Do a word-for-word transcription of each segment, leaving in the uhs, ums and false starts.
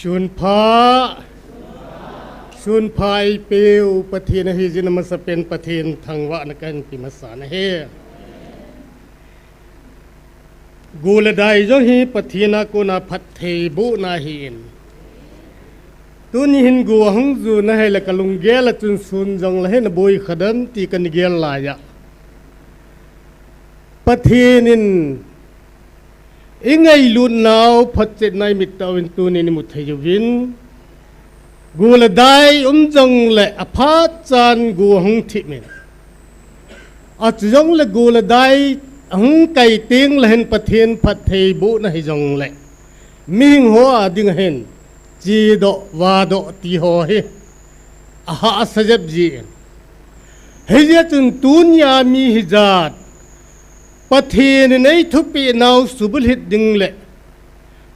Sunpha, sunpha eipeu Pathen ahi jeh in amasapen Pathen thangvahna kahin pe masa nahi. Go le dai jong hi Pathen a kona phattheibohna ahin. Tuni hin go ahung ju na hile kalunggel a chun sun jong la hin aboi khadam ti kana gel laiya. Pathen in ingailutnau phatchetna imit tauvin tunin imu thei uvin. Go le dai um jongle aphat chan go ahung thip in. Achu jongle go le dai ahung kai teng le hin Pathen phattheibohna hi jongle. Mihing ho a ding ahin. Chedoh, vadoh ti ho hi. Ahahsa jep jin. Hijeh chun tunia mi hijat. Pathen in eithupeh nau subulhit ding le.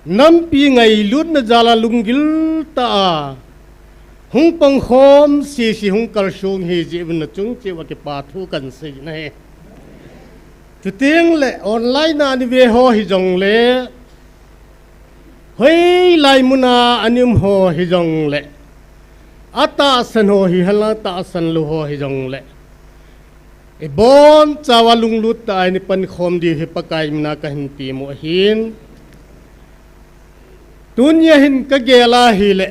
Nampi ngailutna jal a lunggil tah a. Hung pangkhom sese hung kalsong hi jeh uvin nachung cheh uva kipa thu kahin sei nahi. Chuteng le online a ana ve ho hi jongle. Hoilai mun a ana um ho hi jongle. Atahsan ho hi henlang tahsan lou ho hi jongle. Ibonchauva lunglut tah a eina pankhom diu hi Pakai mina kahin temu ahin. Tunia hin kagel a hile.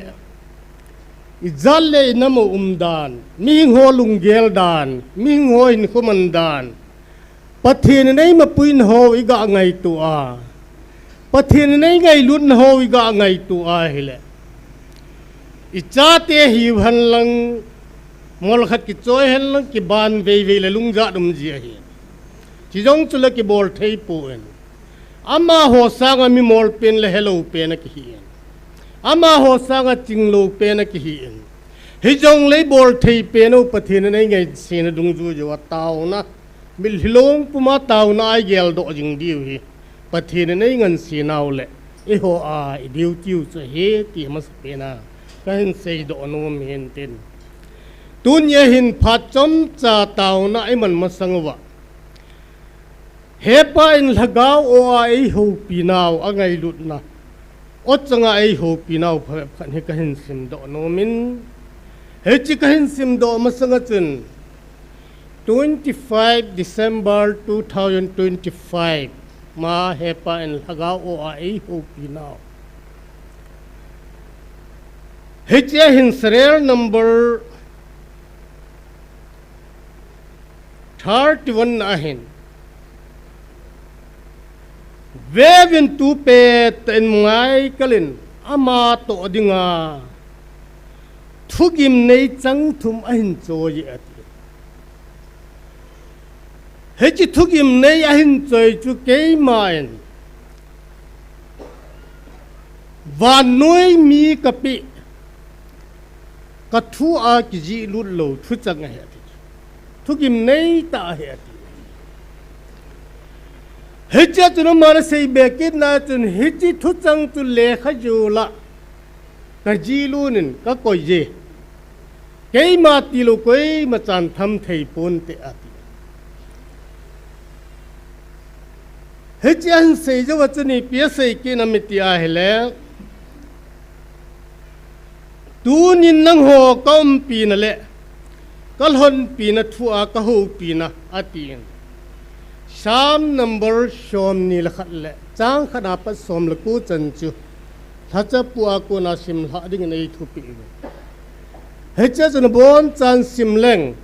Ijat le inam a um dan, mihing ho lunggel dan, mihing ho hinkho man dan. Pathen in eimapui nau iga ngaito a. Pathen in eingailut nau iga ngaito a hile. Ichate hiu henlang, mol khat kichoi henlang, kiban veivei le lungjat um ji ahi. Chijong chu le kibol thei pon. Amaho sanga mimol pen le helou pen akihi in. Amaho sanga chinglou pen akihi in. Hijongle ibol thei pen u Pathen in eingaisena dungjuiya taona. Mitlhi long puma taona a igeldoh jing diu hi. Pathen in eingansena u le. Eiho a idiu tiu chu ahi ti masapen a. Kahin seidoh nom hin tin. Tunia hin phat chomcha taona iman masang uva. Hepa in lhagao o a eihoupi nau angailutna. O changa eihoupi nau phabep khat hi kahin simdoh nom in. Hiche kahin simdoh masanga chun. Twenty-five December two thousand twenty-five. Ma hepa in lhagao o a eihoupi nau. Hiche hin serial number thirty-one ahin. Vevin tupet in mungai kalin ama toh dinga. Thugim nei chang thum ahin choi ati. Hiche thugim nei ahin choi chu keima in. Vannoi mi kapeh, kathu a kijih lut lou, thuchang ahi ati. Thugim nei tah ahi ati. Hiche chun ama ana seibe kitna chun hiche thuchang chu lekha jol a kajih lut in kakoi e. Keima tilou koima chan tham thei ponte ati. Hiche ahin sei jou a chun ipi asei kit nam iti ahile. Tunin nangho kaumpina le kalhonpina thu a kahoupina atin. Psalm number somni le khat le chang khat apat som le ko chan chu. Lhachapu a kona simlhah dingin eithupeh uve. Hiche chun abonchan simleng.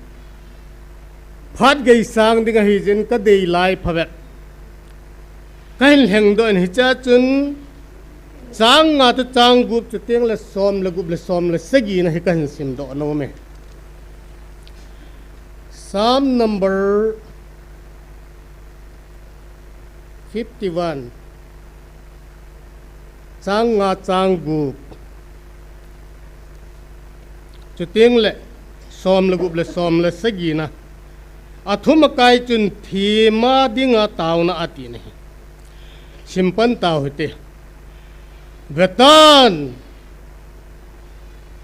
Phat gei sang ding ahi jeh in kadei lai phabep. Kahin lhengdoh in hiche chun chang nga toh chang gup chuteng le som le gup le som le sagi na hi kahin simdoh nom e. Psalm number fifty-one. Chang nga chang gup. Chuteng le som le gup le som le sagi na. Athum akai chun themna dinga taona ati nahi. Simpan tau hite. Vetan.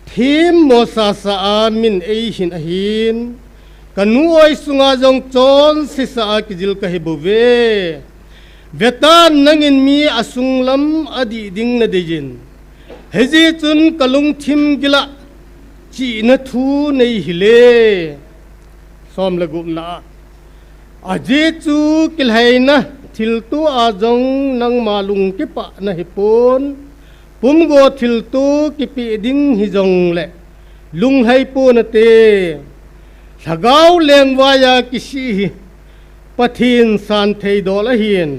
Themmo sasa a min eihin ahin, kanu oi sunga jong chonse sa a kijil kahi bouve. Vetan nangin mi asunglam adih ding nadeiyin. Hijeh chun kalungthim gil'a chihna thu nei hile. Som le gupna a, ajeh chu kilhaina thilto a jong nangma lung kipah nahi pon, pumgo thilto kipeh ding hijongle lunglhai ponate. Lhagao lengvaiya kisih hi Pathen santhei dol ahin,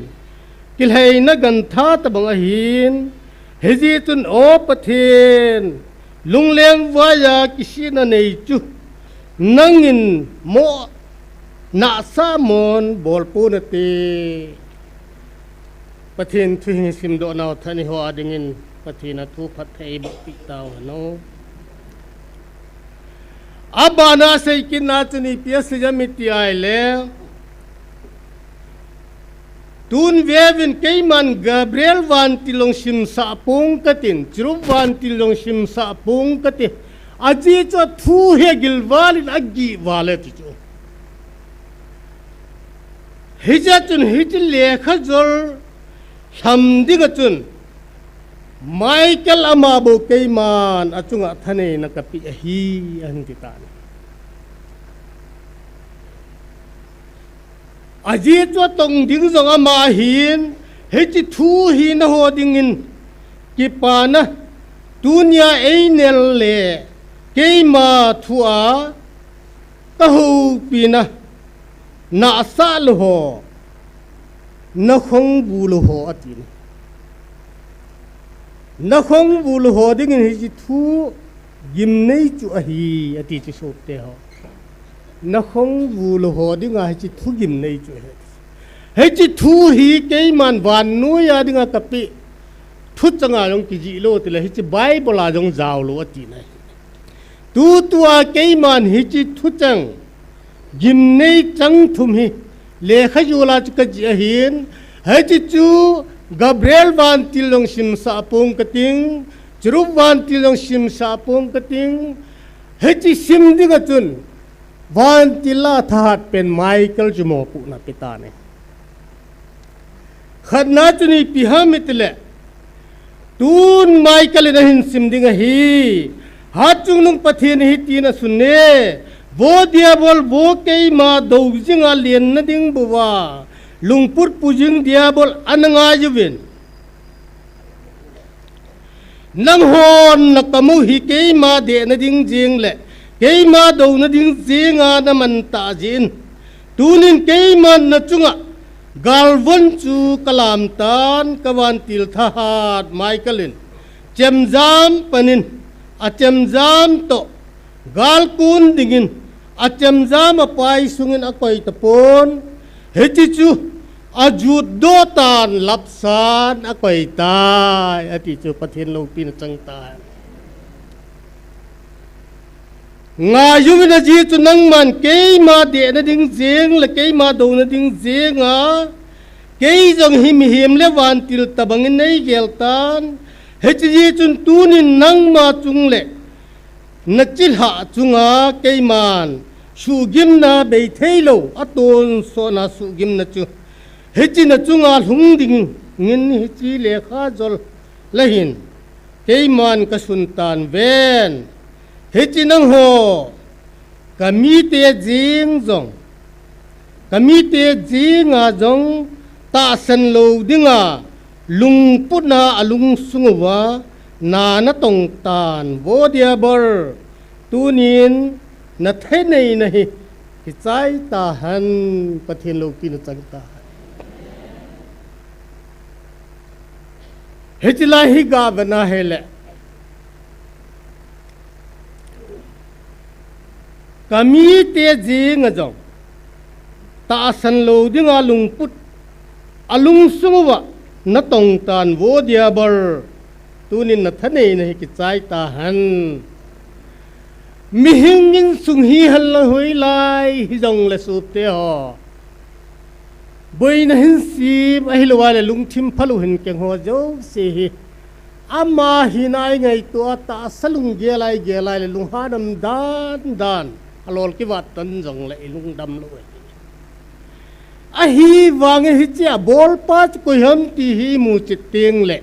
kilhaina gantha tabang ahin, hijeh chun O Pathen, lunglengvaiya kisihna nei chu nangin mo nahsah mon bol ponate. Pathen thu hi simdoh nau thaneho a dingin Pathen a thu phatthei boh peh tau hen. Abana seikit na chu ipi asei em iti ahile, tun veuvin keiman Gabriel vantil jong simsah pong katin, Cherub vantil jong simsah pong kati. Ajeh chu athu hi agilval in agihval e ti chu. Hijeh chun hiche lekha jol lham dinga chun Michael ama bou keiman achunga thaneina kapeh ahi, ahin ti tan. Ajeh chu atong ding jong ama ahin, hiche thu hi nangho dingin kipana tunia einel le keima thua kahoupina nahsah lou ho, nakhongbu lou ho ati. Nakhongbu lou ho dingin hiche thu gimnei chu ahi ati chu sopte ho. Nakhongbu lou ho dinga hiche thu gimnei chu ahi. Hiche thu hi keiman vannoiya dinga kapeh thuchanga jong kijih lou tile hiche Bible a jong jao lou ati nai. Tutua keiman hiche thuchang gimnei chang thum hi lekha jola chu kajih ahin, hiche chu Gabriel vantil jong simsah pong kating, Cherub vantil jong simsah pong kating, hiche sim dinga chun vantil a thahat pen Michael chu mopohna pe tane. Khatna chu ipi ham itile, tun Michael in ahin sim ding ahi. Hatchungnung Pathen in hitin asun e, vo diabol, vo keima dou jinga lenna ding bouva lungput pu jing diabol ana ngai uvin. Nanghon nakam u hi keima dehna ding jeng le keima douna ding jenga naman tah jeh in, tunin keiman nachunga galvon chu kalam tan, kavantil thahat Michael in chemjam panin, achemjam toh galkun dingin achemjam apai sungin akoi tapon, hiche chu ajutdoh tan lapsan akoi tai, ati chu Pathen loupina chang tai. Ngai uvin, ajeh chu nangman keima dehna ding jeng le keima douna ding jenga, kei jong hi mihem le vantil tabangin neigel tan, hiche jeh chun tunin nangma chung le nachilhah chunga keiman suhgimna bei theilou, atonsotna suhgimna chu hiche nachunga lhung dingin hiche lekha jol lahin keiman kasun tan ven. Hiche nangho kamite jeng jong, kamite jenga jong tahsan lou dinga lungputna alungsung uva na natong tan, vo diabol, tunin nathaneina hi kichai tahen, Pathen loupina chang tahen. Hiche lai hi gavena hile, kamite jenga jong tahsan lou dinga lungput alungsung uva natong tan, vo diabol, tunin nathaneina hi kichai tahen. Mihing insung hihen lang hoilai hijongle sopte ho, boina hinsem ahilouva le lungthim phalou hinkeng ho jouse hi, ama hina ingaito a tahsa lunggel a igel a le lunghanam dandan, alol kivat tan jongle ilungdam lou ahi. Ahivangin hiche abolpa chu koi ham ti hi imu chet tengle,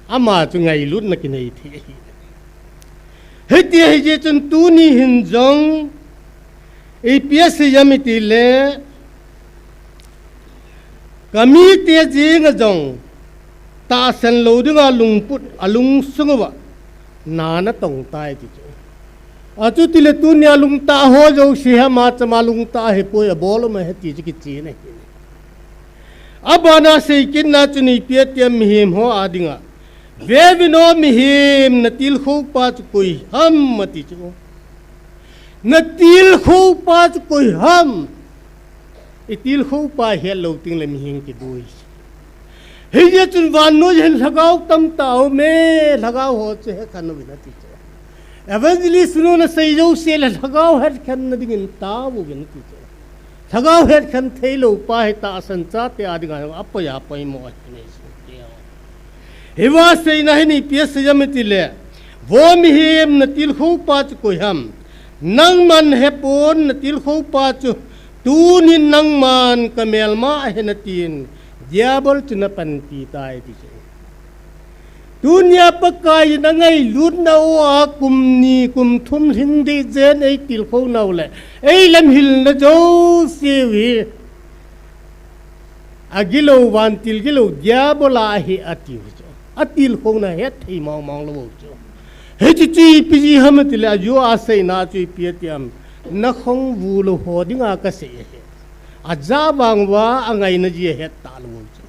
Ama chu ngailutna kinei thei ahi. Hiti ahi jeh chun tuni hin jong ipi asei ham itile, ka mite jeng a jong tahsan lou dinga lungput a lungsung uva na natong tai ti chu. Achuti le tunia lungtah ho jouse hi ama chama lungtah ahipoi, abol um ahi ti chu kichen ahi. Abana seikitna chun ipi ati ham mihem ho a dinga. Veuvin o mihem, na tilkhou pa chu koi ham ati chu. Na tilkhou pa chu koi ham. I tilkhou pa hetlou tengle mihem kidui. Hijeh chun vannoi hin lhagao tamtah aume, lhagao ho chu hekhen uvin ati chu. Evangelist nu nasei jouse le lhagao hetkhenna dingin taovin ati chu. Lhagao hetkhen theilou pa hi tahsan chate a dinga apoi a poimo ahi nei chu. Hiva seina hin ipi asei ham itile, vo mihem, na tilkhou pa chu koi ham. Nangman hepon, na tilkhou pa chu. Tunin nangman ka melma ahi natin, Diabol chu napanpi tai ti chu. Tunia Pakai in angailutna uva kum ni kum thum lhing ding jen eitilkhou nau le eilamhilna jouse u hi agilou, vantil gilou Diabol a ahi atiu chu. Atilkhouna hetthei mongmong lou chu. Hiche chu ipi jeh ham itile, ajou a seina chu ipi ati ham. Nakhongvu lou ho dinga kasei ahi. Ajah vang uva angaina jeh ahet talou chu.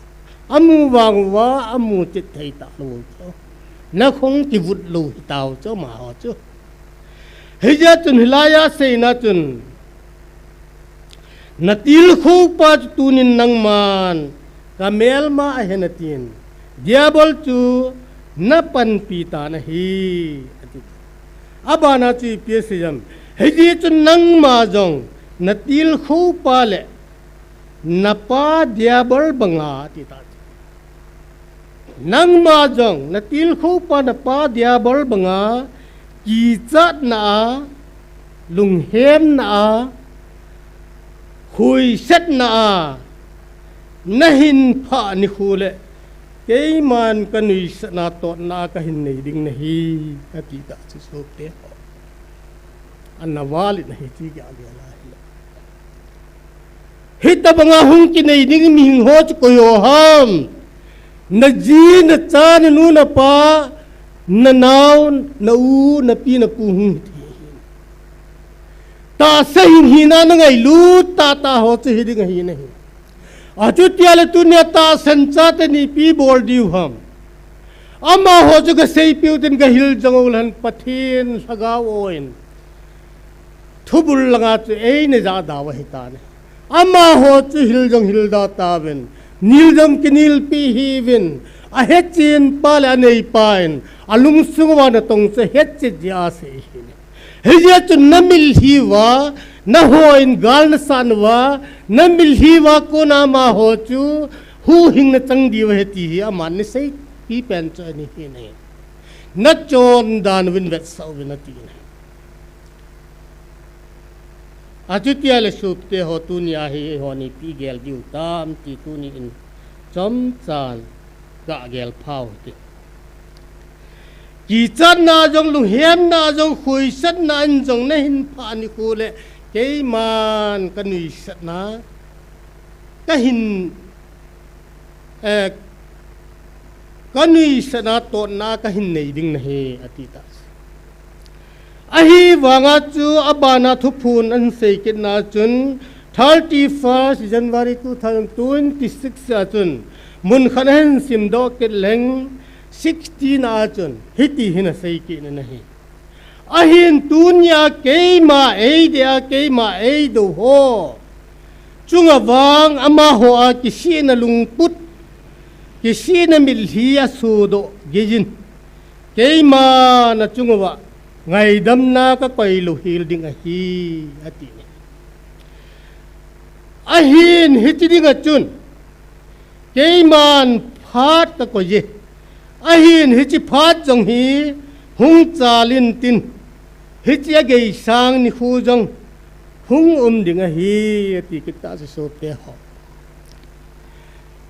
Amu vang uva amu chet thei talou chu. Nakhong kivut lou hitau chu amaho chu. Hijeh chun hilaiya seina chun, na tilkhou pa chu tunin nangman ka melma ahi natin, Diabol chu napanpi tan ahi ati. Abana chu ipi asei ham. Hijeh chun nangma jong na tilkhou pa le napa Diabol banga ati ta chu. Nangma jong na tilkhou pa napa Diabol banga kichatna a, lunghemna a, khuisetna a nahin phah nikho le keiman kanuisatna totna a kahin nei ding nahi ati ta chu sopi ho. Ana valin ahi ti kagel ahi. Hitobanga hung kinei ding mihing ho chu koi ho ham. Naji, nacha, nanu, napa, nanao, na u, napi, napu hung hithei. Tahsa hing hina nangailut tahtah ho chu hiding ahi nahi. Achutia le tunia tahsan chate in ipi bol diu ham. Amaho chu kaseipiu tin kahil jong uleh Pathen lhagao in thubul langa chu eina jahda u ahitan. Amaho chu hil jong hilda tauvin, nil jong kinilpi hih uvin, ahechen pa le anei pa in alungsung uva natong chu hetchet jeh a asei ahi. Hijeh chun namil hiuva, naho in gal nasat uva, namil hiuva kona amaho chu huhhingna chang diu ahi ti hi aman aseipi pen chu ahi nahi. Nachon dan uvin vetsah uvin ati nahi. Achutia le sopite ho tunia hi eihon ipi gel diu tam ti tuni in chomchan kagel phau hite. Kichatna jong, lunghemna jong, khuisetna in jong nahin phah nikho le keiman kanuisatna kahin, eh, kanuisatna totna kahin nei ding nahi ati ta. Ahivanga chu abana thuphon ahin seikitna chun thirty-first January two thousand twenty-six a chun mun khat ahin simdoh kit leng sixteen a chun hiti hin aseikit in ahi. Ahin tunia keima eidei a keima eidou ho chunga vang amaho a kisihna lungput, kisihna mitlhi asodoh geiyin, keiman achung uva ngaidamna kakoi louhel ding ahi, ati. Ahin hiche dinga chun keiman phat kakoi e. Ahin hiche phat jong hi hung chal intin, hiche ageisang nikho jong hung um ding ahi, ati kit tah chu sopi ho.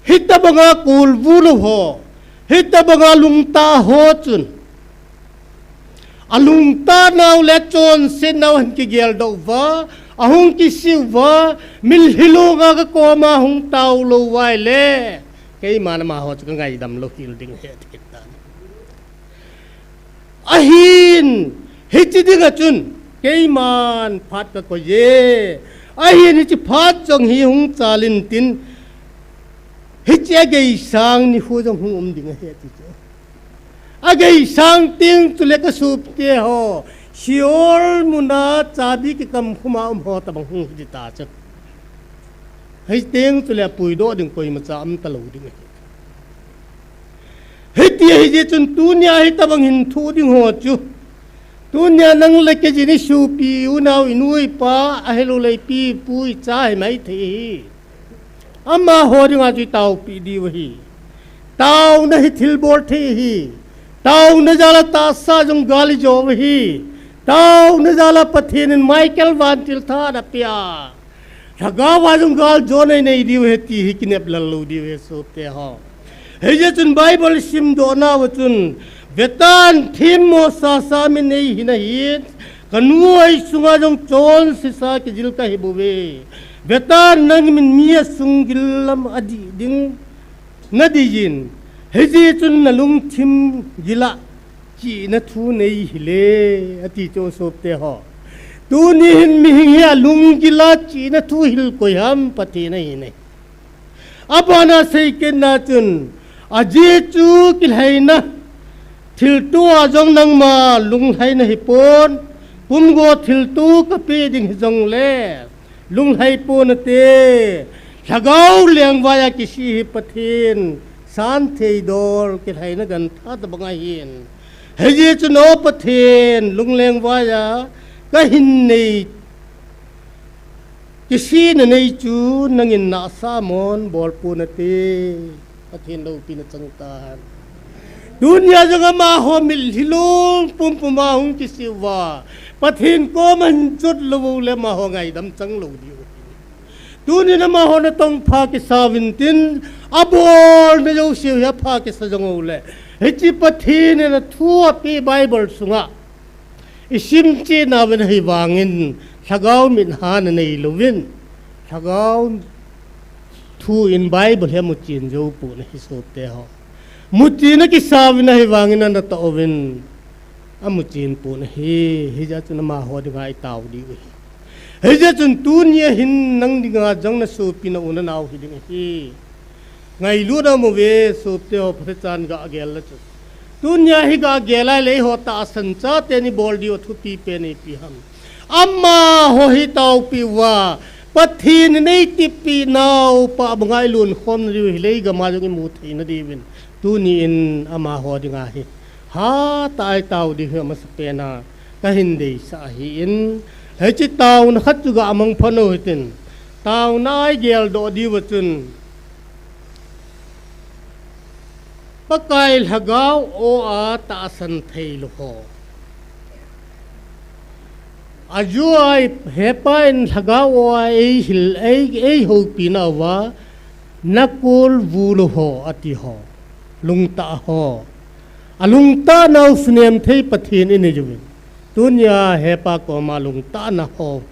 Hitobanga kulvu lou ho, Hitabanga lungtah ho chun, alungtah nau le chonset nau hin kigeldoh uva, ahung kisih uva, mitlhi longa kakoma hung tao lou uva ahile, keiman amaho chu kangaidam lou hel ding ahi ati kit tan. Ahin, hiche dinga chun, keiman phat kakoi e. Ahin hiche phat jong hi hung chal intin, hiche ageisang nikho jong hung um ding ahi ati chu. Ageisang teng chule kasopte ho, Sheol muna chabi kikamkhuma um ho tabang hung hiti ta chu. Hiteng chule apuidoh ding koimacha um talou ding ahi. Hiti ahijeh chun tunia hitabang hin thoh ding ho chu, tunia nang le kei jin isopi, unau, inu, ipa, ahilouleh ipi ipu icha himai thei hi, amaho dinga chu itaopi diu ahi. Taona hi thilbol thei ahi. Taona jala tahsa jong gal ijo u ahi. Taona jala Pathen in Michael vantil tha anapea, lhagao a jong galjona inei diu ahi ti hi kinep lal lou diu ahi sopte ho. Hijeh chun Bible simdoh nauva chun, vetan themmo sasa min eihin ahin, kanu eisunga jong chonsesa kijil kahibouve. Vetan nangin mi asunggil lam adih ding nadijin, hijeh chun nalungthim gila chihna thu nei hile, ati chu sopte ho. Tuni hin mihem hi alunggila chihna thu hil koi ham? Pathen ahi nai. Abana seikitna chun, ajeh chu kilhaina thilto a jong nangma lunglhai nahipon, pumgo thilto kapeh ding hijongle lunglhai ponate. Lhagao lengvaiya kisih hi Pathen santhei dol kilhaina gantha tabang ahin. Hijeh chun O Pathen, lunglengvaiya kahin nei kisihna nei chu nangin nahsah mon bol ponate. Pathen loupina chang tahen. Tunia jong amaho mitlhi long pumpuma hung kisih uva, Pathen koma hin jot lou uleh amaho ngaidam chang lou diu ahi. Tunin amaho natongpha kisa uvin tin, abolna jouseu hi apha kisa jong uleh, hiche Pathen in athu apeh Bible sunga isim cheh nauvin ahivangin, lhagao mit hana neilouvin, lhagao thu in Bible hi amuchen jou pon ahi sopte ho. Muchen akisa uvin ahivangin anatoh uvin, amuchen pon ahi. Hijeh chun amaho dinga itao diu ahi. Hijeh chun tunia hin nang dinga jong nasopi nau nanao hiding ahi. Ngailutna um uve sopte ho, Pathen chang gagel le chu. Tunia hi gagel a ahile eiho tahsan chateni bol diu athupi pen ipi ham? Amaho hi taopi uva, Pathen in eitipi nauva banga ilunkhom nadiu hile igam a jong imu thei nadiuvin, tuni in amaho dinga hi hatah a itao diu hi amasapen a kahin deisah ahin, hiche taona khat chu gamang phat u hitin, taona a igeldoh diuva chun, Pakai lhagao o a tahsan theilou ho. Ajo a Hepa in lhagao o a eihil, ei, eihoupina uva, nakolvu lou ho ati ho. Lungtah ho. Alungtah nau sunem thei Pathen inei uvin. Tunia Hepa koma lungtah na ho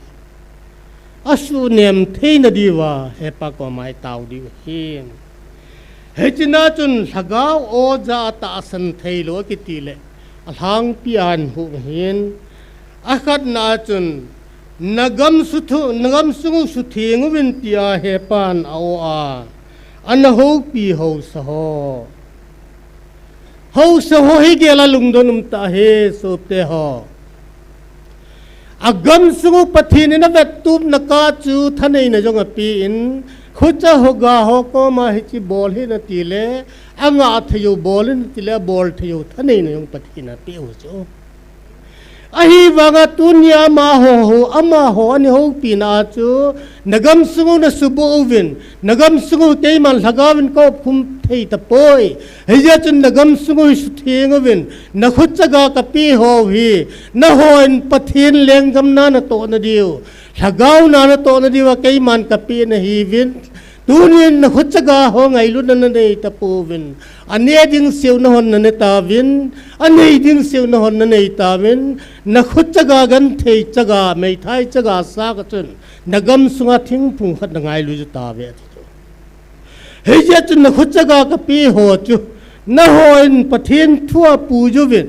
asunem theina diuva Hepa koma itao diu ahi. Hichena chun lhagao o jah a tahsan theilou akiti le, alhangpi a hin hung ahin. Akhatna a chun, nagam suthu, nagam sung u sutheng uvin tia Hepan a o a, ana houpi haosa ho. Haosa ho hi gel a lungdon um tah ahi, sopte ho. Agam sung u Pathen in avettup na kah chu thaneina jong apen, khucha hoga ho koma hiche bol hih in ati le, angah thei u bol in ati le, abol thei u thaneina jong Pathen in apeh u chu. Ahivanga tunia amaho, amaho ana houpina a chu, nagam sung u nasuboh uvin, nagam sung u keiman lhagao in kaopkhum thei tapoi. Hijeh chun nagam sung u hi sutheng uvin, nakhucha ga kapeh ho hi, nahon Pathen lenggam na natoh nadiu, lhagao na natoh nadiuva keiman kapeh nahiuvin, Tunin na khuchaga ho ngailutna nanei tapouvin. Ane ding seunaho nanei tauvin. Anei ding seunaho nanei tauvin. Na khuchaga genthei chaga, meithai chaga sanga chun, na gamsunga thingphung khat nangailu tauve ati chu. Hijeh chun na khuchaga kapeho chu, nahon Pathen thu apuiyuvin.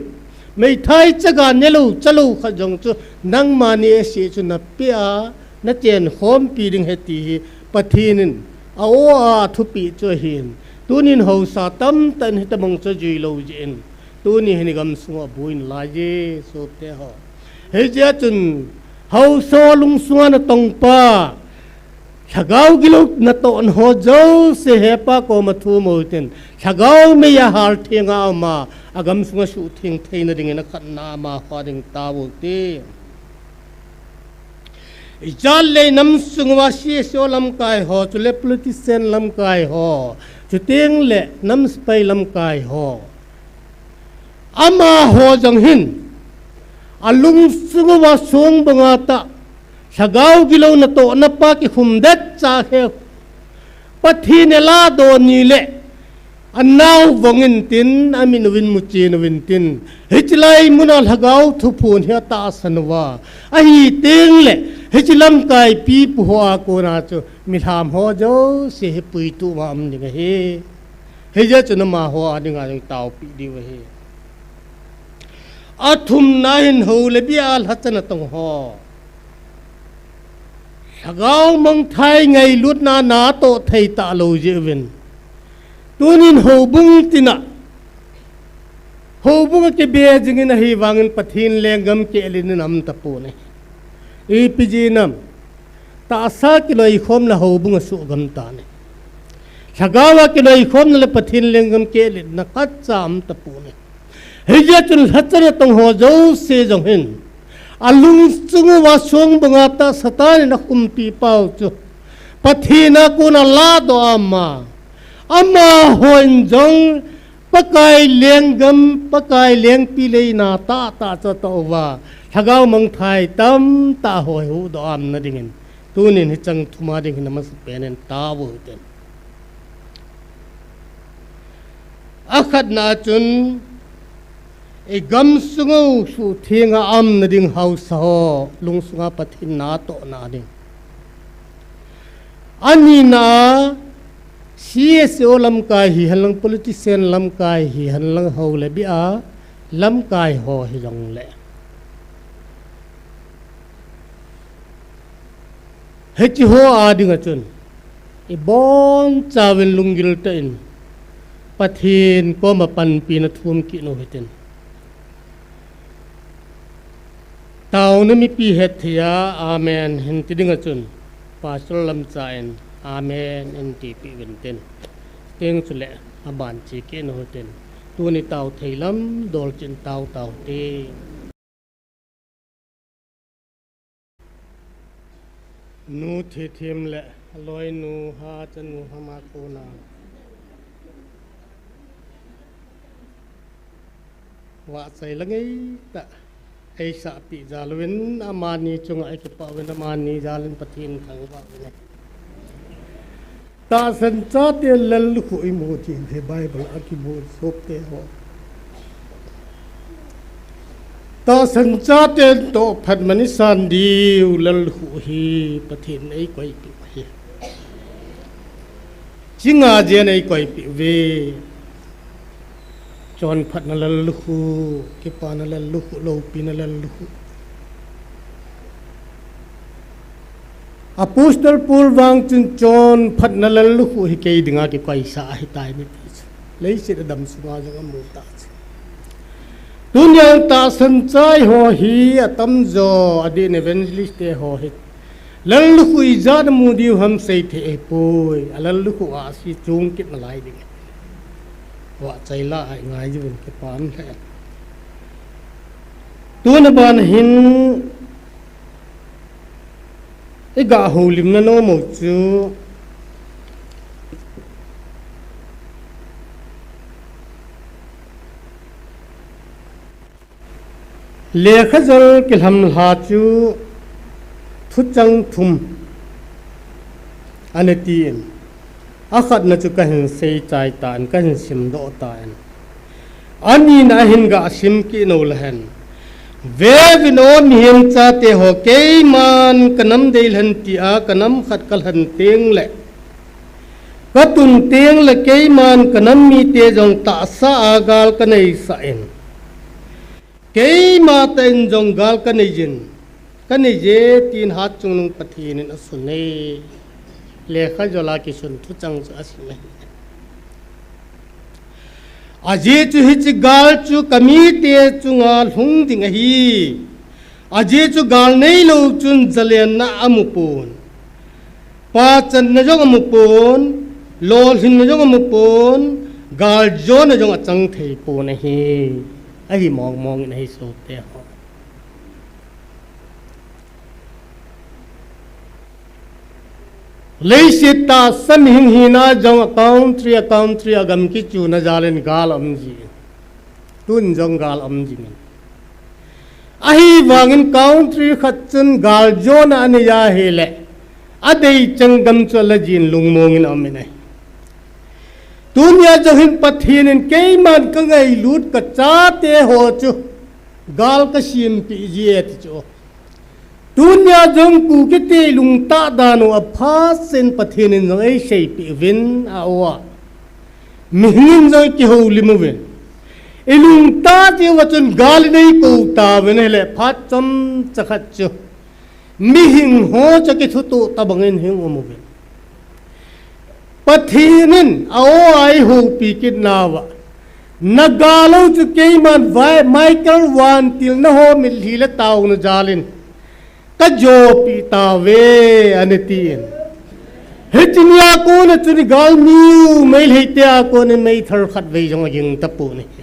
Meithai chaga nelou, chalou khat jong chu, nangma neh seh chu napeh a, nachenkhompi ding ahi ti hi, Pathen in a-o a athupeh chu ahin. Tunin haosa tamtah in hitabang chu ajuilou jeh in. Tuni hin igamsunga abuina lai e, sopi teho. Hijeh chun, haosa lungsunga natongpa, Lhagao gilou natohna ho jouse hepa koma thum utin. Lhagao meiya haltheng a um a, agamsunga suhtheng theina dingin akhatna amaho ding tao ute. Ijat le inam sunguva C S O lamkai ho, chule politician lamkai ho, chuteng le nam sepai lamkai ho. Amaho jong hin, alungsunguva songbanga tah, lhagao gilou natohna pa kikhum detcha khe, Pathen in aladoh ni le, anao vong intin, amin uvin muchen uvin tin. Hiche lai muna lhagao thuphon hi atahsan uva. Ahi teng le, hiche lamkai pipu hoa kona chu, milham ho jouse hi puitu ma um ding ahi. Hijeh chun amaho a dinga jong taopeh diu ahi. Athumna hin hou le bia lhacha natong ho. Lhagao mangthai ngailutna natoh thei talou jeh uvin. Tunin houbung tina. Houbung akibe jingin ahivangin Pathen lenggam kehlin in aum tapon ahi. Ipi jeh ham. Tahsa kiloikhomna houbung asuhgam tan ahi. Lhagao a kiloikhomna le Pathen lenggam kehlin na khatcha aum tapon ahi. Hijeh chun lhacha natong ho jouse jong hin. Alungsunguva songbanga tah Satan in akhumpi pau chu. Pathen a kona aladoh a um a. Amaho in jong Pakai lenggam, Pakai lengpi leina tahtah chu atoh uva. Lhagao mangthai tamtah ho hi huhdoh a umna dingin. Tunin hicheng thuma ding hin amasapen in tao ute. Akhatna chun, igamsunga suhtheng a umna ding haosa ho, lungsunga Pathen natohna ding. Anina, C S O lamkai hihen lang, politician lamkai hihen lang, hou le bia lamkai ho hijongle. Hiche ho a dinga chun, ibonchauvin lunggil tah in, Pathen koma panpina thum kit u hitin. Taona mipi hetthei a, amen, hin ti dinga chun, Pastor Lamcha in, amen, in tipeh uvin tin. Teng chule, aban che kit u hitin. Tuni tao thei lam, dol chin tao tao te. Nu Thithem le aloinu Hachanu Hama kona vahchoi la ngeitah eisahpeh jal uvin amani chunga ikipah uvin amani jal in Pathen thangvah uvin. Tahsan chate lallukhuh imu thei hi Bible a kimu sopi teho. Tahsan chaten tohphat man isan diu lallukhuh hi Pathen in eikoipeh u ahi. Chinga jeng in eikoipeh uve. Chonphatna lallukhuh, kipana lallukhuh, loupina lallukhuh. Apostle Paul vang chun chonphatna lallukhuh hi kei dinga kikoisa ahitai mipi chu. Leiset a damsunga jong amu tachu. Tunia tahsan chai ho hi atamjo adin evangelist te ho hi. Lallukhuh ijat a mu diu ham seithei ahipoi, alallukhuh a si chung kit nalai ding. Vahchoi la a ingai jiuvin kipa um lheh. Tuna ban hin iga houlimna nom u chu Lekhajol kilhamlha chu thuchang thum ana tin. Akhatna chu kahin seichai tan, kahin simdoh tan. Anina ahin gasim kit uleh hen. Veuvin o mihem chate ho, keiman kanam deilhen tia kanam khat kalhen teng leh, katun teng leh keiman kanam mite jong tahsa a gal kaneisah in. Keima tah in jong gal kanei jin, kanei je tin Hatchungnung Pathen in asun e. Lekha jola kisun thuchang chu asim e. Ajeh chu hiche gal chu kamite chunga lhung ding ahi. Ajeh chu gal neilou chun jalenna amu pon. Pachanna jong amu pon, lolhinna jong amu pon, galjona jong achang thei pon ahi. Ahi mong mong in ahi sohte ho. Leiset tahsa mihem hina jong a country, a country a gam kichuna jal in gal um ji. Tun jong gal um ji min. Ahivangin country khat chun galjona anei ahileh, adei chang gam chu ala jin lungmong in aum in ahi. Tunia jong hin Pathen in keiman kangailut kachate ho chu gal kasimpeh ji e ti chu. Tunia jong Kukite lungtah dan u aphat sen Pathen in jong eiseipeh uvin a o a. Mihing in jong kihoulim uvin. Ilungtah diu va chun gal in eikou tauvin ahileh phat chomcha khat chu mihing ho chu kithutoh tabang in hung um uvin. Pathen in a o a eihoupi kit nauva. Nagal u chu keiman vai Michael vantilna ho mitlhi le taona jal in kajopeh tauve, ana tin. Hiche nia kona chun igalmi u Meitei te a kona meithal khatvei jong aging tapon ahi.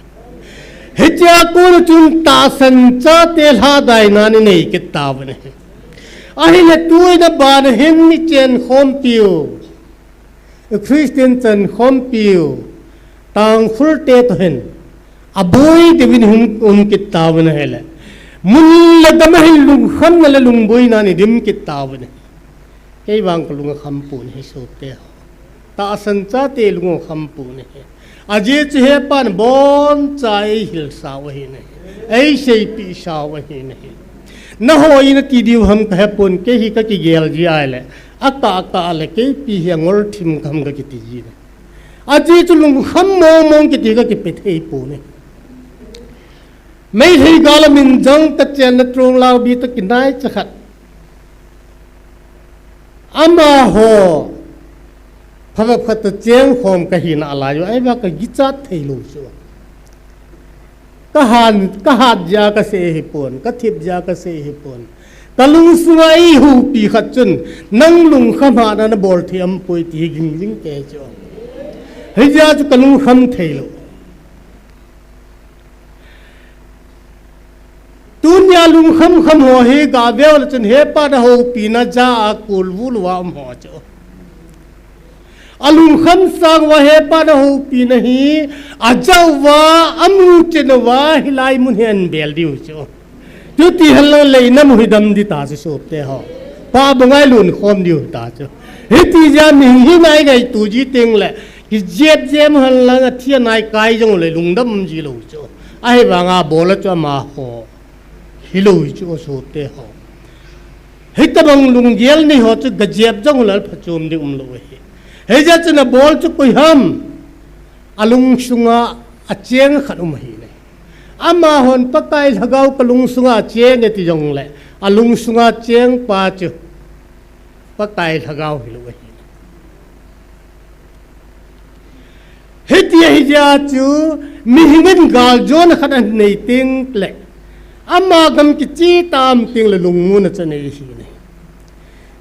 Hiche a kona chun tahsan chate lhadai nan inei kit tauvin ahi. Ahileh tuin abana hin mi chenkhompi u, Christian chenkhompi u, Tangkhul te toh hin aboi diuvin hung um kit tauvin ahileh, mun le gam a hin lungkhamna le lungboina in idim kit tauvin ahi. Kei vang kalung akham pon ahi sohte ho. Tahsan chate lung akham pon ahi. Ajeh chu hepan aboncha eihilsau ahi nahi. Eiseipehsau ahi nahi. Nahoi nati diu ham kahepon, kei hi kakigel ji ahileh, akah akah leh keipi hi angol thim kaham kakiti ji nahi. Ajeh chu lungkham mong mong kiti kakipe thei pon ahi. Meitei gal a min jong kachenna Tronglaobi toh kinaicha khat. Amaho phabep khat toh chengkhom kahina alai u, ahivang kagichat thei lou chu. Kahan, kahat jeh a kasei hipon, kathip jeh a kasei hipon. Kalungsunga eihoupi khat chun, nang lungkham hahna nabol thei umpoi ti hi ging jing kei chu. Hijeh a chu kalungkham thei lou. Tunia lungkham kham ho hi gaveu leh chun hepa nahoupina jeh a kulvul uva um ho chu. Alungkham sang uva hepa nahoupina hi ajah uva, amu chen uva, hilai mun hi anbel diu chu. Chuti henlang leinam u hi dam ding ta chu sohte ho. Pa bang a ilunkhom diu ta chu. Hiti jeh a mihing hina ingaito ji teng leh, kijep jep henlang athi anaikai jong leh lungdam ji lou chu. Ahivanga bol a chu amaho hilou chu sohte ho. Hitobang lunggel nei ho chu gajep jong leh phachom ding umlou ahi. Hijeh chun abol chu koi ham? Alungsunga acheng khat um ahi nahi. Amahon Pakai Lhagao kalungsunga acheng e ti jongleh, alungsunga chengpa chu Pakai Lhagao hilou ahi. Hiti ahi jeh a chu, mihing in galjona khat anei teng leh, ama gam kiche tam teng leh lungmonna chu anei ahi nahi.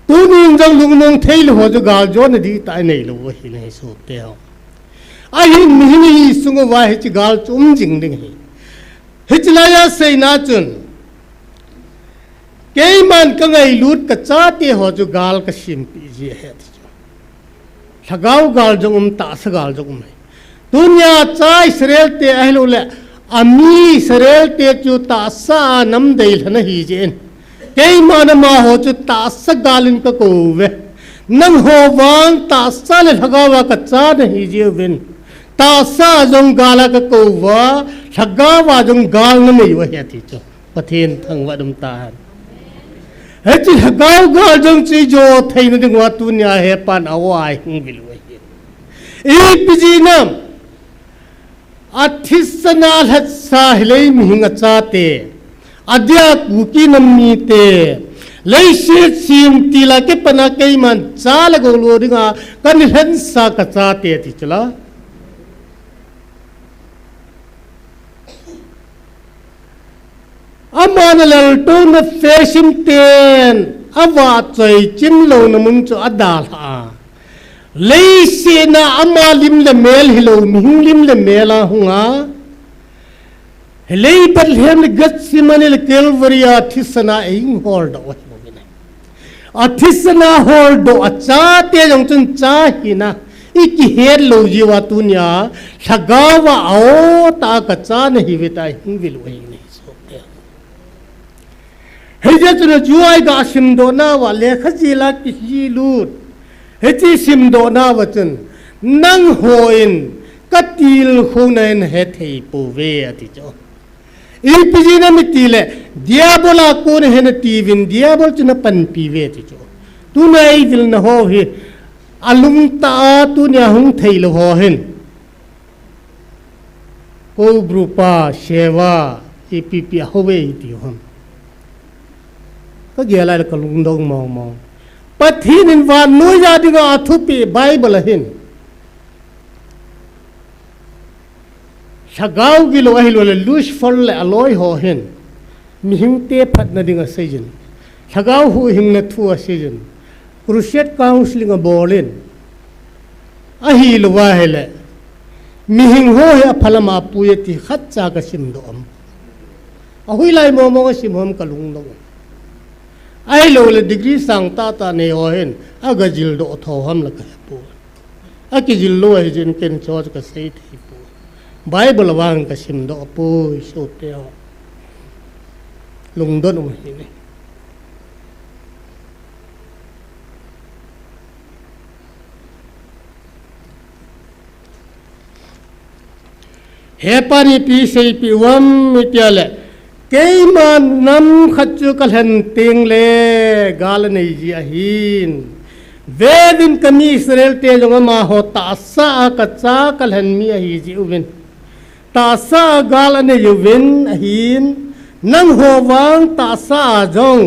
Tunin jong lungmong thei lou ho chu galjona dihtah anei lou ahi nahi sohte ho. Ahin mihing hi sung uva hiche gal chu um jing ding ahi. Hiche laiya seina chun, keiman kangailut kachate ho chu gal kasimpeh ji ahi ti chu. Lhagao gal jong um, tahsa gal jong um ahi. Tunia cha Israel te ahilouleh, ami Israel te chu tahsa a nam deilhen ahi jeh in, keiman amaho chu tahsa gal in kakou uve. Nangho vang tahsa le lhagao a kacha nahi jiuvin, tahsa jong gal a kakou uva, lhagao a jong gal nanei u ahi ati chu. Pathen thangvah um tahen. Hiche lhagao gal jong chu ijo theina diuva tunia hepan a-o a ihung vil u ahi. Ipi jeh ham? Athisana lhatsa hilai mihing achate, adia Kuki nam mite, leiset semtil a kipana keiman cha le gou lo dinga kana lhensa kachate ati chula. Aman alaltouna fesim ten, avahchoi chim louna mun chu adalha a. Leiset a ama lim le mel hilou, mihing lim le mel a hunga. Hilai Bethlehem le Gethsemane le Calvary a thisana eihung holdoh u ahi. Athisana holdoh a chate jong chun cha hina ikihet lou jiuva tunia, lhagao a a-o tah a kacha nahiuve tia ihung vil u ahi. Hijeh chun ajo a iga simdoh nauva lekha jil a kihilut. Hiche simdoh nauva chun, nanghon katilkhouna hi nahethei pouve ati chu. Ipi jeh ham itile, Diabol a kona hi nati uvin, Diabol chu napanpi uve ati chu. Tuna eivilna ho hi, alungtah a tunia hung theilou ho hin. Kou bru pa, seva, ipi ipi ahouve iti u ham. Kagel a ahile kalungdong mong mong. Pathen in vannoi a dinga athupeh Bible a hin, lhagao gilou ahilouleh Lucifer le aloi ho hin mihingte phatna ding aseijin, lhagao huhhingna thu aseijin, crusade counseling abolin, ahilouva ahile, mihing ho hi aphalam a apui ati khatcha kasimdoh am. Ahuilai mong mong asim ham kalungdong. Ahilouleh degree sang tah tah nei ho hin agajildoh tho ham la kahepoi. Akijil lou ahijeh in ken chu kasei theipoi. Bible a vang kasimdoh poi, sopi ho. Lungdon um ahi ne. Hepan ipi seipeh uvam itile, keiman nam khat chu kalhen tengle gal anei ji ahin. Veuvin kami Israel te jong amaho tahsa a kacha kalhen mi ahi jiuvin. Tahsa a gal anei uvin ahin, nangho vang tahsa a jong,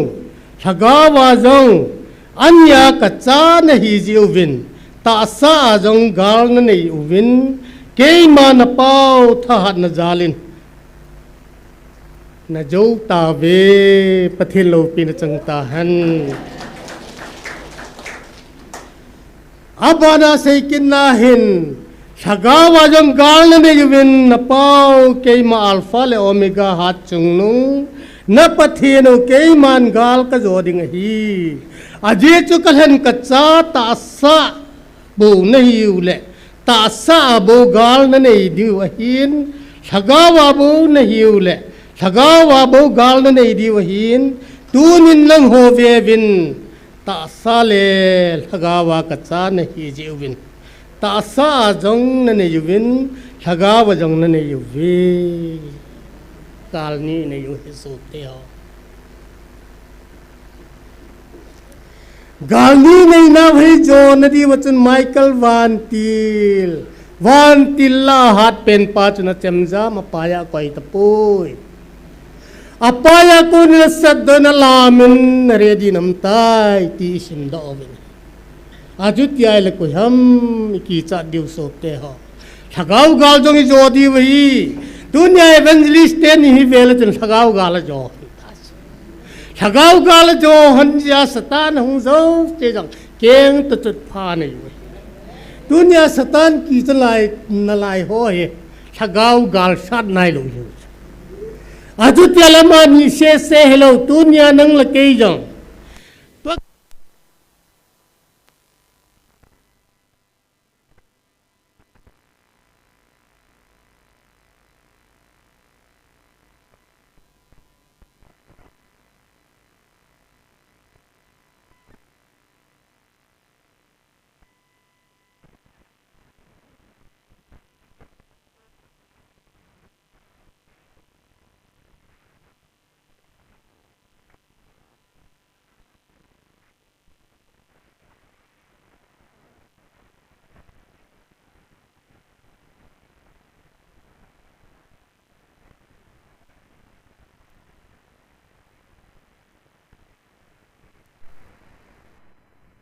lhagao a jong, ania kacha nahi jiuvin, tahsa a jong gal nanei uvin, keima napao thahatna jalin najou tauve, Pathen loupina chang tahen. Abana seikit na hin, lhagao a jong gal nanei uvin, napao keima Alpha le Omega hatchungnung, na Pathen u keiman gal kajo ding ahi. Ajeh chu kalhen kacha tahsa bou nahiu le, tahsa a bou gal nanei diu ahin, lhagao a bou nahiu le, lhagao a bou gal nanei diu ahin, tunin nangho veuvin, tahsa le lhagao a kacha nahi jiuvin, tahsa a jong nanei uvin, lhagao a jong nanei uve. Gal ni nei u hi sopi ho. Gal ni neinau hi jona diuva chun Michael vantil, vantil la hatpen pa chun achemjam a apai a akoi tapoi. Apai a konin asatdoh in alamin, na ready nam tai ti isimdoh uvin. Achuti ahile koi ham ikichat diu sopi ho. Lhagao gal jong ijo diu ahi. Tunia evangelist teni hi vele chun lhagao gal ajo. Lhagao gal ajo hon jeh a Satan ahung jou cheh jong keng toh chutpha nei u ahi. Tunia Satan kichat lai nalai ho hi lhagao gal sat nailou ahi. Achuti ahile amani sese hilou, tunia nang le kei jong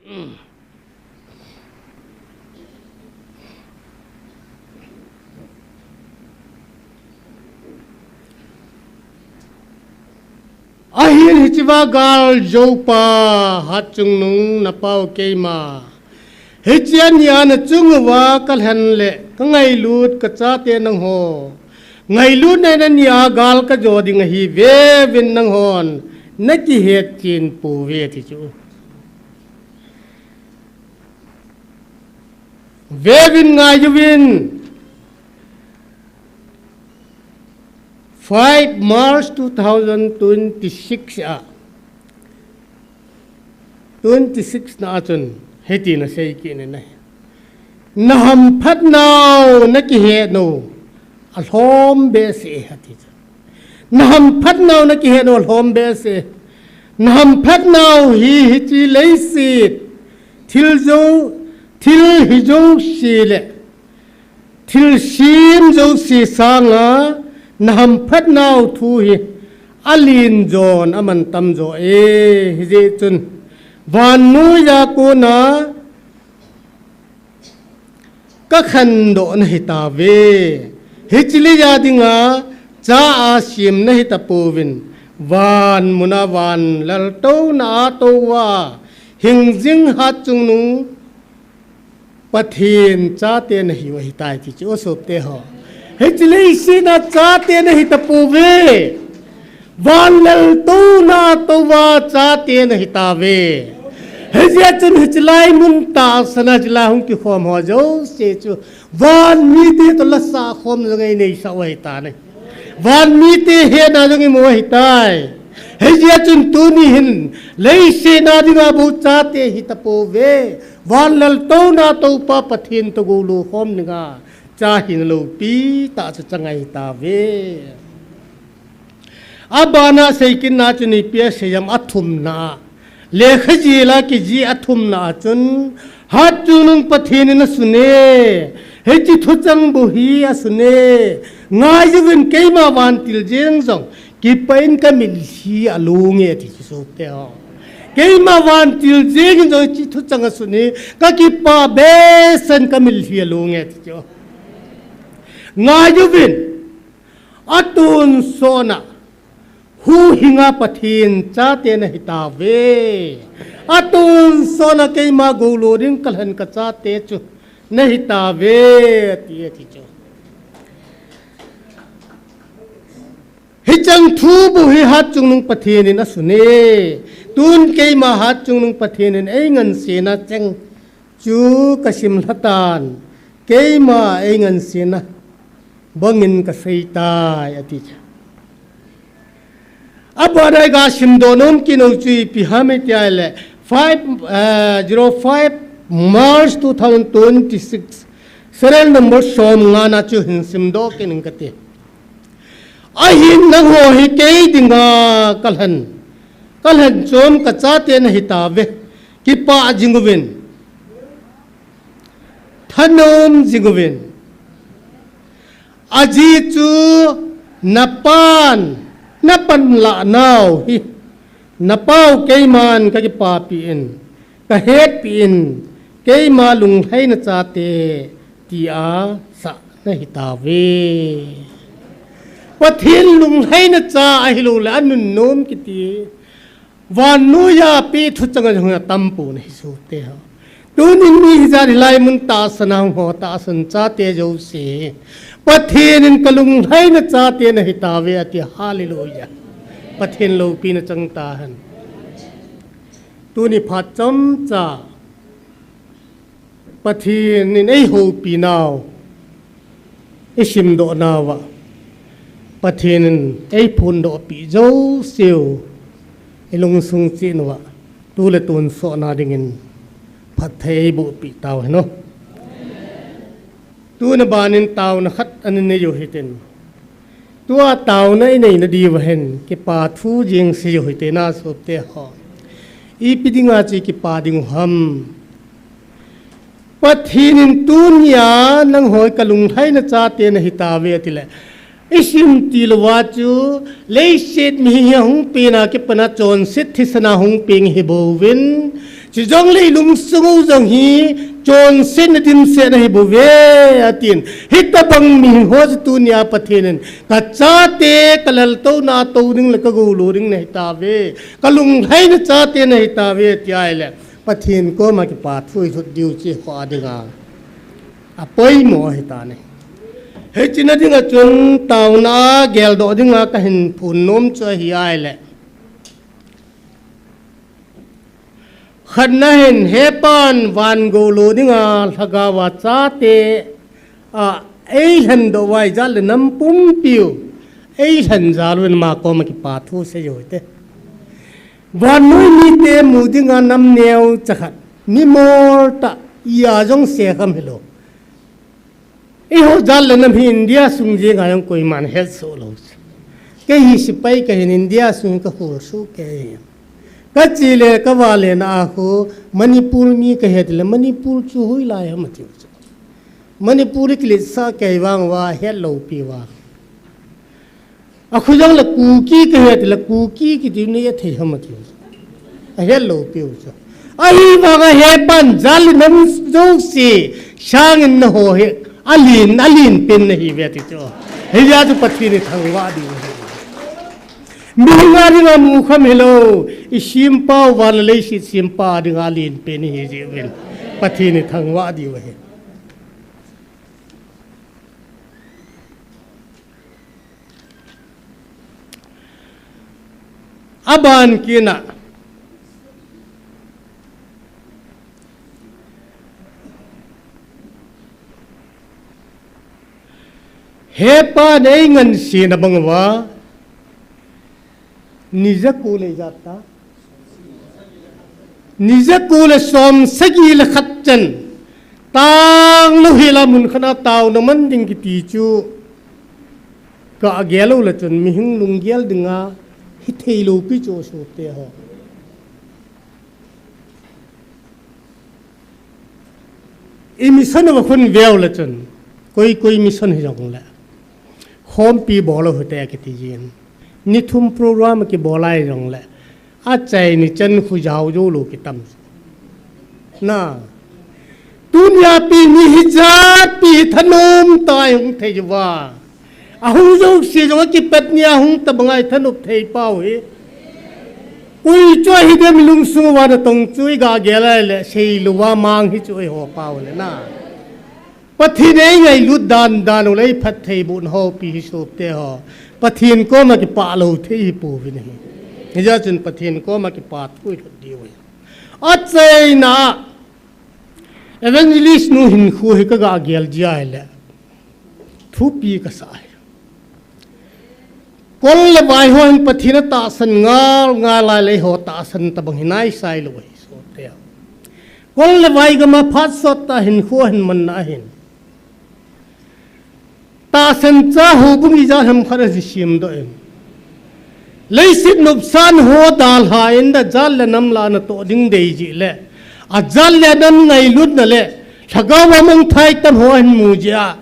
Ahin hichea gal joupa, hatchungnung napa u keima. Hiche nia nachung uva kalhen le kangailut kachate nangho. Ngailutna in ania gal kajo ding ahi, veuvin nanghon nakihet chen pouve ti chu. Veuvin, ngaiuvin. Five March two thousand twenty-six a, twenty-six na achun hitin asei kit in ahi. Nahamphatnau nakihet nau alhom behseh e ati chu. Nahamphatnau nakihet nau alhom behseh e. Nahamphatnau hi hiche leiset thil jou, thil hi jouse le thilsem jouse sanga nahamphatnau thu hi alen jon amantam jo e. Hijeh chun vannoiya kona kakhandoh nahitauve. Hiche leiya dinga cha asem nahitapouvin, van muna van laltouna a touva hingjing hatchungnung Pathen chate nahiu ahitai ti chu, o sopte ho. Hiche leiset a chate nahitapouve. Van laltouna a touva chate nahitauve. Hijeh chun hiche lai mun tahsan a hiche lai hung kikhom ho jouse chu van mite toh lasah khom jong eineisah u ahitai. Van mite hetna jong imu ahitai. Hijeh chun tuni hin leiset a dinga bou chate hitapouve. Van laltouna a toupa Pathen toh goulou khom dinga cha hina loupi tah chu chang ahitauve. Abana seikitna chun ipi asei em, athumna a, lekha jila kijih athumna a chun, hatchungnung Pathen in asun e. Hiche thuchang bou hi asun e. Ngaiuvin, keima vantil jeng jong kipah in kamit hi along e ti chu, sopte ho. Keima vantil jeng in jong hiche thuchang asun hi kakipah behseh in kamit hi along e ti chu. Ngaiuvin, atonsot na huhhinga Pathen chate nahitauve. Atonsot na keima goulou ding kalhen kachate chu nahitauve, ati e ti chu. Hicheng thu bou hi hatchungnung Pathen in asun e. Tun keima hatchungnung Pathen in eingansena cheng chu kasim lhatan, keima eingansena bangin kaseitai, ati chu. Abana iga simdoh nom kit u chu ipi ham itile, five, eh, zero five March two thousand twenty-six, serial number somnga na chu hin simdoh kit ing kati. Ahin nangho hi kei dinga kalhen, kalhen chom kachate nahitauve. Kipah jing uvin, thanom jing uvin. Ajeh chu napan, napanlah nau hi, napau keiman kakipapi in, kahetpi in, keima lunglhaina chate tia sah nahitauve. Pathen lunglhaina cha ahilouleh anunnom kiti vannoiya pe thuchang a jong atampon ahi, sopte ho. Tunin mi hijat hilai mun tahsan a hung ho tahsan chate jouse, Pathen in kalunglhaina chate nahitauve ati, hallelujah. Pathen loupina chang tahen. Tuni phat chomcha Pathen in eihoupinau, isimdohnauva Pathen in eiphondohpi jouseu, ilungsung cheh uva tule tonsot na dingin phatthei eibohpi tauhen o. Tuna banin taona khat ana nei u hitin, tua taona inei nadiuva hin kipa thu jeng seiyu hite, sopte ho. Ipi dinga chu ikipa diu ham? Pathen in tunia nangho hi kalunglhaina chate nahitauve atile, isim tilouva chu leiset mihem hi ahung pena kipana chonset thisana hung peng hibouvin, Chujongle ilungsung u jong hi chonsetna dimset ahi bouve, atin. Hitabang miho chu tunia Pathen in, kachate, kaleltouna tou ding le kagoulou ding nahitauve, kalunglhaina chate nahitauve, tia ahile Pathen koma kipa thu ilut diu chu eiho dinga apoimo ahitan ahi. Hiche na dinga chun taona a geldoh dinga kahin phon nom chu ahi ahile, khatna hin hepan van goulou dinga lhagaova chate a eilhendoh uva ijat le nam pumpiu eilhen jal uvin ama koma kipa thu seiu hite. Vannoi mite mu dinga nam neocha khat, mimol tah, ia jong sekham hilou. Eiho jat le nam hi India sung jenga jong koiman hetsoh lou chu. Kei hi sepai kahin India sung hi kakholsuh kei hi. Kache le kavale na a khu Manipur mi kahi tile Manipur chu hoilai ham atiu chu. Manipur kiletsah kei vang uva hetlou piuva. Akhu jong le Kuki kahi tile Kuki kiti nei athei ham atiu. Ahetlou piu chu. Ahivanga hepan jat le nam jouse sangin naho hi alen, alen pen nahiuve ti chu. Hijeh a chu Pathen ithangvah diu ahi. Mihem a dinga mukham hilou, isempau van le leiset sempa dinga alen pen ihi jeh uvin Pathen ithangvah diu ahi. Aban kit na, hepan eingansena bang uva, ni jako le ijat ta, ni jako le som sagi le khat chan, tanglou hela mun khat a taona man ding kiti chu kagel u le chun mihem lunggel dinga hithei lou pi chu soteho. I mission uva khun veu le chun, koi koi mission hijongle, khompi bol u hite kiti jin. Ni thum program kibol a hijongle, achaini chan khu jaojou lou kitam. Na, tunia pi ni hijat pi thanom tah a ihung thei uva. Ahung jouse jong akipet nia hung tabanga ithanop thei pau hi. Koi chu ahidem ilungsung uva natong chu igagel a le seilouva mang hi chu eiho pau le na. Pathen eingailut dan dan u le iphattheibohna ho pi hi soteho. Pathen koma kipah lou thei hi pouvin ahi. Hijeh chun Pathen koma kipa thu ilut diu ahi. Achaina Evangelist nu hinkho hi kagagel jia ahile, thupi kasa ahi. Kol le vai ho hin Pathen atahsan ngal ngal a le eiho tahsan tabang hi naisai lou ahi sote. Kol le vai gam a phat sot tah hinkho ahin manna ahin. Tahsan cha houbung ijat ham khat ahin semdoh in. Leiset nopsan ho dalha in da jat le nam lah a natoh ding dei jeh le, ajat le nam ngailutna le lhagao a mangthai tam ho ahin mu jeh a,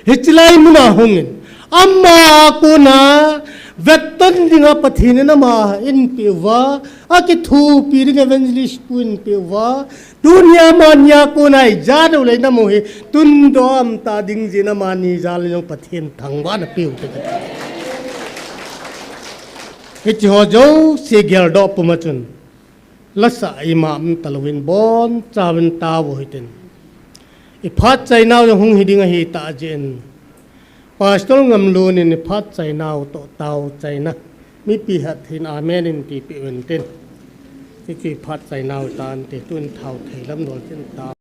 hiche lai mun a hung in, ama a kona vetton dinga Pathen in ama eipeh uva, akithopi ding evangelist pu eipeh uva, tunia mania kona ijat u le nam u hi tundoh a umtah ding jeh in amani jal in jong Pathen thangvahna peu hite kati. Hiche ho jouse geldoh puma chun, lasah ima umtalouvin bonchauvin tao u hitin. Iphat chainau jong hung hiding ahitah jeh in, Pastor Ngamlun in iphat chainau toh tao chaina mipi hatthei in amen in tipeh uvin tin. Hiche iphat chainau tante, tun thao thei lam dol tin tao.